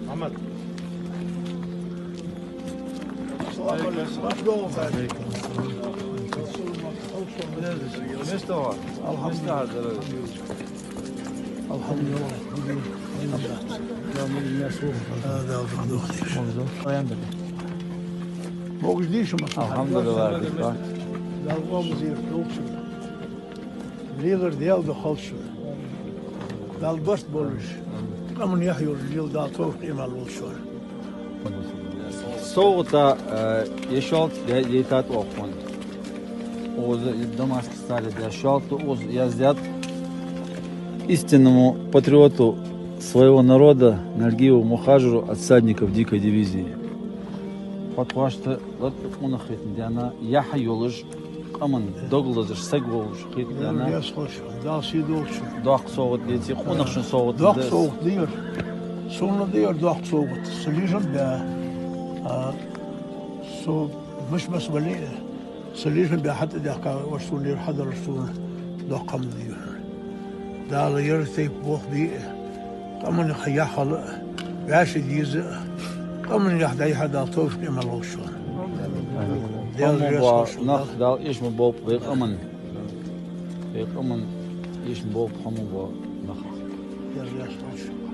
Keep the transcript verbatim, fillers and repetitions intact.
محمد. الحمد لله. الحمد لله. الحمد لله. Лелар Даьла духьал шун. Даьла барт болаш. Къаман яхь йолаш лела, Дала товфикъ, иман лолда шоана. СовгӀата, э, ер шоалта я-, яйтад оаха хьона. Укхаза Дамаскъа царех даь шоалта, укхаза яздаьд: «Истинному патриоту своего народа Нальгиеву Мухажиру от всадников дикой дивизии». Хьо тхоашта латта къонах хетта даьнна, яхь йолаш, къаман дог лазаш саг волаш хетта даьнна. Дала сий долда шун. Доккха совгӀат деций, къонах шун совгӀат. Доккха совгӀат да ер. Сона да ер доккха совгӀат. Са лийжам баь, а, со мишта-мишта вале а, са лийжам баь хьатӀадехка, оаш сона ер хьадар сона доккха хӀама да ер. Дала ер тайпа болх бе а, къаман яхь хила а, вӀаши деза а, къаман яхь дӀайихьа Дала товфикъ, иман лолда шоана. Даьла раьза хилва шоана. Нах Дала эшам болба вай къаман. Вай къаман эшам болба хӀама бола нах. Даьла раьза хилва шоана.